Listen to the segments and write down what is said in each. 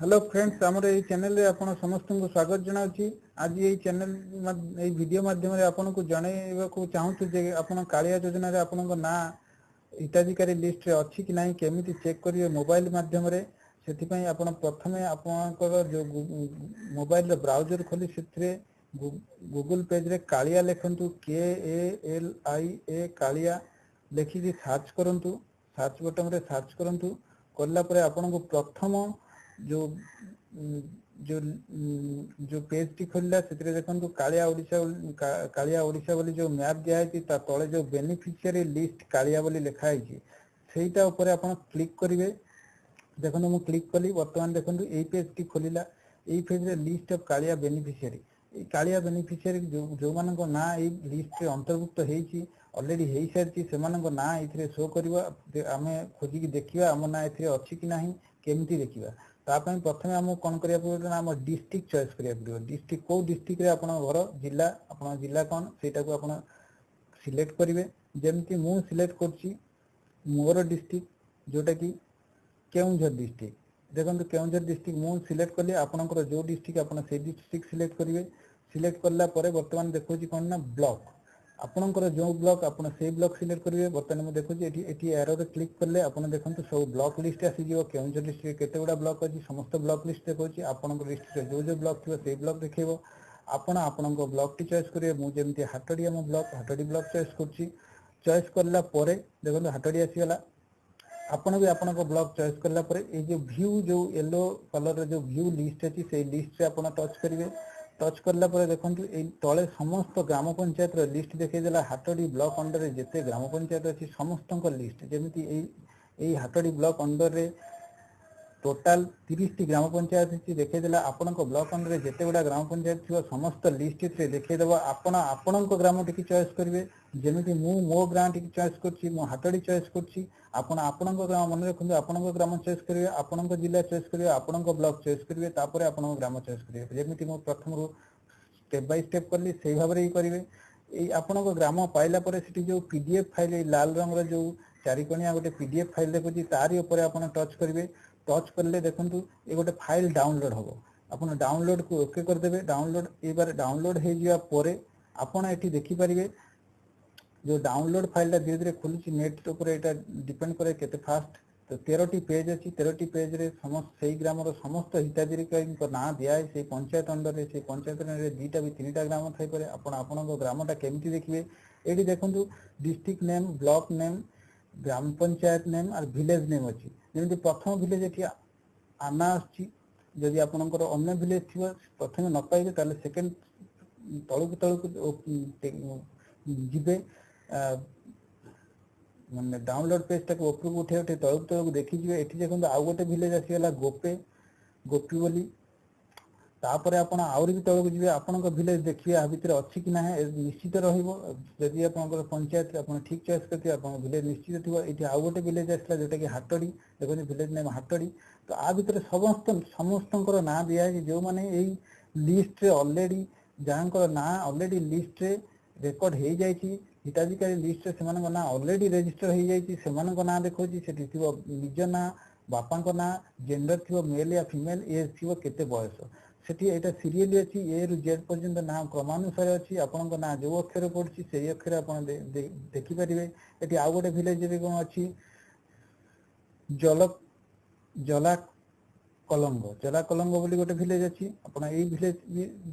Hello friends, ଆମର ଏଇ ଚ୍ୟାନେଲରେ ଆପଣ ସମସ୍ତଙ୍କୁ ସ୍ୱାଗତ ଜଣାଉଛି। ଆଜି ଏଇ ଚ୍ୟାନେଲ, ଏଇ ଭିଡ଼ିଓ ମାଧ୍ୟମରେ ଆପଣଙ୍କୁ ଜଣାଇବାକୁ ଚାହୁଁଛୁ ଯେ ଆପଣ କାଳିଆ ଯୋଜନାରେ ଆପଣଙ୍କ ନାଁ ହିତାଧିକାରୀ ଲିଷ୍ଟରେ ଅଛି କି ନାହିଁ, କେମିତି ଚେକ୍ କରିବେ ମୋବାଇଲ ମାଧ୍ୟମରେ। ସେଥିପାଇଁ ଆପଣ ପ୍ରଥମେ ଆପଣଙ୍କର ଯେଉଁ ମୋବାଇଲର ବ୍ରାଉଜର ଖୋଲି ସେଥିରେ ଗୁଗୁଲ ପେଜରେ କାଳିଆ ଲେଖନ୍ତୁ, KALIA, Kalia ଲେଖିକି ସର୍ଚ୍ଚ କରନ୍ତୁ। ସର୍ଚ୍ଚ ବଟନରେ ସର୍ଚ୍ଚ କରନ୍ତୁ। କଲା ପରେ ଆପଣଙ୍କୁ ପ୍ରଥମ ଯେଉଁ ଯେଉଁ ଯେଉଁ ପେଜଟି ଖୋଲିଲା, ସେଥିରେ ଦେଖନ୍ତୁ କାଳିଆ ଓଡ଼ିଶା, କାଳିଆ ଓଡ଼ିଶା ବୋଲି ଯେଉଁ ମ୍ୟାପ୍ ଦିଆହେଇଛି, ତା ତଳେ ଯେଉଁ ବେନିଫିସିଆରୀ ଲିଷ୍ଟ କାଳିଆ ବୋଲି ଲେଖା ହେଇଛି, ସେଇଟା ଉପରେ ଆପଣ କ୍ଲିକ୍ କରିବେ। ଦେଖନ୍ତୁ, ମୁଁ କ୍ଲିକ୍ କଲି। ବର୍ତ୍ତମାନ ଦେଖନ୍ତୁ, ଏଇ ପେଜଟି ଖୋଲିଲା। ଏଇ ପେଜରେ ଲିଷ୍ଟ ଅଫ୍ କାଳିଆ ବେନିଫିସିଆରୀ। ଏଇ କାଳିଆ ବେନିଫିସିଆରୀ ଯେଉଁମାନଙ୍କ ନାଁ ଏଇ ଲିଷ୍ଟରେ ଅନ୍ତର୍ଭୁକ୍ତ ହେଇଛି, ଅଲରେଡି ହେଇସାରିଛି, ସେମାନଙ୍କ ନାଁ ଏଇଥିରେ ଶୋ କରିବ। ଆମେ ଖୋଜିକି ଦେଖିବା ଆମ ନାଁ ଏଥିରେ ଅଛି କି ନାହିଁ। କେମିତି ଦେଖିବା? ତା ପାଇଁ ପ୍ରଥମେ ଆମକୁ କ'ଣ କରିବାକୁ ପଡ଼ିବ ନା ଆମ ଡିଷ୍ଟ୍ରିକ୍ଟ ଚଏସ୍ କରିବାକୁ ପଡ଼ିବ। ଡିଷ୍ଟ୍ରିକ୍ଟ, କେଉଁ ଡିଷ୍ଟ୍ରିକ୍ଟରେ ଆପଣଙ୍କ ଘର, ଜିଲ୍ଲା, ଆପଣଙ୍କ ଜିଲ୍ଲା କ'ଣ, ସେଇଟାକୁ ଆପଣ ସିଲେକ୍ଟ କରିବେ। ଯେମିତି ମୁଁ ସିଲେକ୍ଟ କରୁଛି ମୋର ଡିଷ୍ଟ୍ରିକ୍ଟ, ଯେଉଁଟାକି କେଉଁଝର ଡିଷ୍ଟ୍ରିକ୍ଟ। ଦେଖନ୍ତୁ, କେଉଁଝର ଡିଷ୍ଟ୍ରିକ୍ଟ ମୁଁ ସିଲେକ୍ଟ କଲି। ଆପଣଙ୍କର ଯେଉଁ ଡିଷ୍ଟ୍ରିକ୍ଟ, ଆପଣ ସେଇ ଡିଷ୍ଟ୍ରିକ୍ଟ ସିଲେକ୍ଟ କରିବେ। ସିଲେକ୍ଟ କଲା ପରେ ବର୍ତ୍ତମାନ ଦେଖାଉଛି କ'ଣ ନା ବ୍ଲକ। ଆପଣଙ୍କର ଯେଉଁ ବ୍ଲକ, ଆପଣ ସେଇ ବ୍ଲକ ସିଲେକ୍ଟ କରିବେ। ବର୍ତ୍ତମାନ ମୁଁ ଦେଖୁଛି ଏଠି ଏରୋରେ କ୍ଲିକ୍ କଲେ ଆପଣ ଦେଖନ୍ତୁ ସବୁ ବ୍ଲକ ଲିଷ୍ଟ ଆସିଯିବ। କେଉଁଝର ଡିଷ୍ଟ୍ରିକ୍ଟ କେତେ ଗୁଡ଼ା ବ୍ଲକ ଅଛି, ସମସ୍ତ ବ୍ଲକ ଲିଷ୍ଟ ଦେଖାଉଛି। ଆପଣଙ୍କ ଡିଷ୍ଟ୍ରିକ୍ଟରେ ଯେଉଁ ଯେଉଁ ବ୍ଲକ ଥିବ, ସେଇ ବ୍ଲକ ଦେଖେଇବ। ଆପଣ ଆପଣଙ୍କ ବ୍ଲକଟି ଚଏସ୍ କରିବେ। ମୁଁ ଯେମିତି ହାଟଡି, ଆମ ବ୍ଲକ ହାଟଡି ବ୍ଲକ ଚଏସ୍ କରୁଛି। ଚଏସ୍ କଲା ପରେ ଦେଖନ୍ତୁ, ହାଟଡି ଆସିଗଲା। ଆପଣ ବି ଆପଣଙ୍କ ବ୍ଲକ ଚଏସ୍ କଲା ପରେ ଏଇ ଯେଉଁ ଭ୍ୟୁ, ଯେଉଁ ୟେଲୋ କଲରର ଯେଉଁ ଭ୍ୟୁ ଲିଷ୍ଟ ଅଛି, ସେଇ ଲିଷ୍ଟରେ ଆପଣ ଟଚ୍ କରିବେ। ଟଚ୍ କଲା ପରେ ଦେଖନ୍ତୁ, ଏଇ ତଳେ ସମସ୍ତ ଗ୍ରାମ ପଞ୍ଚାୟତର ଲିଷ୍ଟ ଦେଖେଇଦେଲା। ହାଟଡି ବ୍ଲକ ଅଣ୍ଡରରେ ଯେତେ ଗ୍ରାମ ପଞ୍ଚାୟତ ଅଛି, ସମସ୍ତଙ୍କ ଲିଷ୍ଟ। ଯେମିତି ଏଇ ହାଟଡି ବ୍ଲକ ଅଣ୍ଡରରେ ଟୋଟାଲ 30ଟି ଗ୍ରାମ ପଞ୍ଚାୟତ ଅଛି, ଦେଖେଇଦେଲା। ଆପଣଙ୍କ ବ୍ଲକ ଅଣ୍ଡରରେ ଯେତେ ଗୁଡ଼ା ଗ୍ରାମ ପଞ୍ଚାୟତ ଥିବ, ସମସ୍ତ ଲିଷ୍ଟ ଏଥିରେ ଦେଖେଇଦେବ। ଆପଣ ଆପଣଙ୍କ ଗ୍ରାମଟିକି ଚଏସ୍ କରିବେ। ଯେମିତି ମୁଁ ମୋ ଗାଁଟିକି ଚଏସ୍ କରୁଛି, ମୁଁ ହାଟଡି ଚଏସ୍ କରୁଛି। ଆପଣ ଆପଣଙ୍କ ଗ୍ରାମ, ମନେ ରଖନ୍ତୁ, ଆପଣଙ୍କ ଗ୍ରାମ ଚଏସ୍ କରିବେ, ଆପଣଙ୍କ ଜିଲ୍ଲା ଚଏସ୍ କରିବେ, ଆପଣଙ୍କ ବ୍ଲକ ଚଏସ୍ କରିବେ, ତାପରେ ଆପଣଙ୍କ ଗ୍ରାମ ଚଏସ୍ କରିବେ। ଯେମିତି ମୁଁ ପ୍ରଥମରୁ ଷ୍ଟେପ୍ ବାଇ ଷ୍ଟେପ୍ କଲି, ସେଇ ଭାବରେ ହିଁ କରିବେ। ଏଇ ଆପଣଙ୍କ ଗ୍ରାମ ପାଇଲା ପରେ ସେଠି ଯେଉଁ ପିଡିଏଫ୍ ଫାଇଲ୍, ଏଇ ଲାଲ ରଙ୍ଗର ଯେଉଁ ଚାରିକଣିଆ ଗୋଟେ ପିଡିଏଫ୍ ଫାଇଲ୍ ଦେଖୁଛି, ତାରି ଉପରେ ଆପଣ ଟଚ୍ କରିବେ। ଟଚ୍ କଲେ ଦେଖନ୍ତୁ, ଏ ଗୋଟେ ଫାଇଲ୍ ଡାଉନଲୋଡ୍ ହେବ। ଆପଣ ଡାଉନଲୋଡ୍କୁ ଓକେ କରିଦେବେ। ଡାଉନଲୋଡ୍ ଏଇବାର ଡାଉନଲୋଡ୍ ହେଇଯିବା ପରେ ଆପଣ ଏଠି ଦେଖିପାରିବେ, ଯେଉଁ ଡାଉନଲୋଡ୍ ଫାଇଲଟା ଧୀରେ ଧୀରେ ଖୋଲୁଛି। ନେଟ୍ ଉପରେ ଏଇଟା ଡିପେଣ୍ଡ କରେ କେତେ ଫାଷ୍ଟ। ତ 13ଟି ପେଜ୍ ଅଛି। 13ଟି ପେଜ୍ରେ ସମସ୍ତ ସେଇ ଗ୍ରାମର ସମସ୍ତ ହିତାଧିକାରୀଙ୍କ ନାଁ ଦିଆହେଇଛି ସେଇ ପଞ୍ଚାୟତ ଅଣ୍ଡରରେ। ସେଇ ପଞ୍ଚାୟତ ଅଣ୍ଡରରେ ଦୁଇଟା ବି ତିନିଟା ଗ୍ରାମ ଥାଇପାରେ। ଆପଣ ଆପଣଙ୍କ ଗ୍ରାମଟା କେମିତି ଦେଖିବେ? ଏଇଠି ଦେଖନ୍ତୁ, ଡିଷ୍ଟ୍ରିକ୍ଟ ନେମ୍, ବ୍ଲକ ନେମ୍, ଗ୍ରାମ ପଞ୍ଚାୟତ ନେମ୍ ଆଉ ଭିଲେଜ ନେମ୍ ଅଛି। ଯେମିତି ପ୍ରଥମ ଭିଲେଜ ଏଠି ଆନା ଆସୁଛି। ଯଦି ଆପଣଙ୍କର ଅନ୍ୟ ଭିଲେଜ ଥିବ, ପ୍ରଥମେ ନ ପାଇବେ, ତାହେଲେ ସେକେଣ୍ଡ ତଳକୁ ତଳକୁ ଯିବେ, ମାନେ ଡାଉନଲୋଡ୍ ପେଜଟାକୁ ଉପରକୁ ଉଠେଇ ଉଠେଇ ତଳକୁ ତଳକୁ ଦେଖିଯିବେ। ଏଠି ଦେଖନ୍ତୁ, ଆଉ ଗୋଟେ ଭିଲେଜ ଆସିଗଲା, ଗୋପେ ଗୋପୀ ବୋଲି। ତାପରେ ଆପଣ ଆହୁରି ବି ତଳକୁ ଯିବେ, ଆପଣଙ୍କ ଭିଲେଜ ଦେଖିବେ ଆ ଭିତରେ ଅଛି କି ନାହିଁ। ନିଶ୍ଚିତ ରହିବ। ଯଦି ଆପଣଙ୍କର ପଞ୍ଚାୟତ ଆପଣ ଠିକ୍ ଚଏସ୍ କରିଥିବେ, ଆପଣଙ୍କ ଭିଲେଜ ନିଶ୍ଚିତ ଥିବ। ଏଇଠି ଆଉ ଗୋଟେ ଭିଲେଜ ଆସିଲା, ଯୋଉଟାକି ହାଟଡି। ଦେଖନ୍ତୁ, ଭିଲେଜ ନେମ୍ ହାଟଡି। ତ ଆ ଭିତରେ ସମସ୍ତଙ୍କର ନାଁ ଦିଆହେଇଛି, ଯେଉଁମାନେ ଏଇ ଲିଷ୍ଟରେ ଅଲରେଡି, ଯାହାଙ୍କର ନାଁ ଅଲରେଡି ଲିଷ୍ଟରେ ରେକର୍ଡ ହେଇଯାଇଛି, ହିତାଧିକାରୀ ଲିଷ୍ଟରେ ସେମାନଙ୍କ ନାଁ ଅଲରେଡି ରେଜିଷ୍ଟର ହେଇଯାଇଛି, ସେମାନଙ୍କ ନାଁ ଦେଖାଉଛି। ସେଠି ଥିବ ନିଜ ନାଁ, ବାପାଙ୍କ ନାଁ, ଜେଣ୍ଡର ଥିବ ମେଲ୍ ୟା ଫିମେଲ୍, ଏଜ୍ ଥିବ କେତେ ବୟସ। ସେଠି ଏଇଟା ସିରିଏଲି ଅଛି, ଏ ରୁ ଜେଡ୍ ପର୍ଯ୍ୟନ୍ତ ନାଁ କ୍ରମାନୁସାରେ ଅଛି। ଆପଣଙ୍କ ନାଁ ଯେଉଁ ଅକ୍ଷର ପଡୁଛି, ସେଇ ଅକ୍ଷର ଆପଣ ଦେଖିପାରିବେ। ଏଠି ଆଉ ଗୋଟେ ଭିଲେଜରେ କ'ଣ ଅଛି? ଜଲ ଜଲା କଲଙ୍ଗ, ଜଲା କଲଙ୍ଗ ବୋଲି ଗୋଟେ ଭିଲେଜ ଅଛି। ଆପଣ ଏଇ ଭିଲେଜ,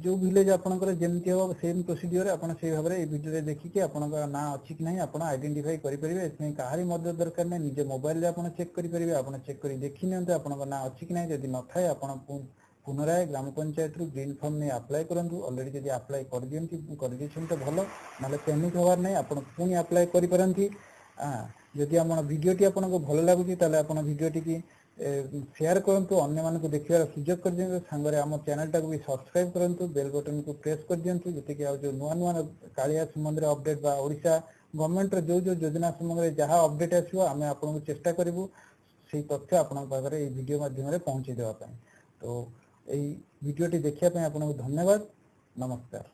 ଯୋଉ ଭିଲେଜ ଆପଣଙ୍କର ଯେମିତି ହେବ, ସେମ୍ ପ୍ରୋସିଡିଓର ଆପଣ ସେଇ ଭାବରେ ଏଇ ଭିଡ଼ିଓରେ ଦେଖିକି ଆପଣଙ୍କ ନାଁ ଅଛି କି ନାହିଁ ଆପଣ ଆଇଡେଣ୍ଟିଫାଇ କରିପାରିବେ। ଏଥିପାଇଁ କାହାରି ମଦତ ଦରକାର ନାହିଁ। ନିଜ ମୋବାଇଲରେ ଆପଣ ଚେକ୍ କରିପାରିବେ। ଆପଣ ଚେକ୍ କରି ଦେଖି ନିଅନ୍ତୁ ଆପଣଙ୍କ ନାଁ ଅଛି କି ନାହିଁ। ଯଦି ନଥାଏ, ଆପଣ ପୁନରାୟ ଗ୍ରାମ ପଞ୍ଚାୟତରୁ ଗ୍ରୀନ୍ ଫର୍ମ ନେଇ ଆପ୍ଲାଏ କରନ୍ତୁ। ଅଲରେଡି ଯଦି ଆପ୍ଲାଏ କରିଦେଇଛନ୍ତି ତ ଭଲ, ନହେଲେ ପ୍ୟାନିକ୍ ହେବାର ନାହିଁ, ଆପଣ ପୁଣି ଆପ୍ଲାଏ କରିପାରନ୍ତି। ଯଦି ଆମ ଭିଡ଼ିଓଟି ଆପଣଙ୍କୁ ଭଲ ଲାଗୁଛି, ତାହେଲେ ଆପଣ ଭିଡ଼ିଓଟିକି ସେୟାର କରନ୍ତୁ, ଅନ୍ୟମାନଙ୍କୁ ଦେଖିବାର ସୁଯୋଗ କରିଦିଅନ୍ତୁ। ସାଙ୍ଗରେ ଆମ ଚ୍ୟାନେଲଟାକୁ ବି ସବସ୍କ୍ରାଇବ କରନ୍ତୁ, ବେଲ୍ ବଟନକୁ ପ୍ରେସ୍ କରିଦିଅନ୍ତୁ, ଯେତିକି ଆଉ ଯେଉଁ ନୂଆ ନୂଆ କାଳିଆ ସମ୍ବନ୍ଧରେ ଅପଡେଟ୍ ବା ଓଡ଼ିଶା ଗଭର୍ଣ୍ଣମେଣ୍ଟର ଯେଉଁ ଯେଉଁ ଯୋଜନା ସମ୍ବନ୍ଧରେ ଯାହା ଅପଡେଟ୍ ଆସିବ, ଆମେ ଆପଣଙ୍କୁ ଚେଷ୍ଟା କରିବୁ ସେଇ ତଥ୍ୟ ଆପଣଙ୍କ ପାଖରେ ଏଇ ଭିଡ଼ିଓ ମାଧ୍ୟମରେ ପହଞ୍ଚେଇ ଦେବା ପାଇଁ। ତ ଏଇ ଭିଡ଼ିଓଟି ଦେଖିବା ପାଇଁ ଆପଣଙ୍କୁ ଧନ୍ୟବାଦ। ନମସ୍କାର।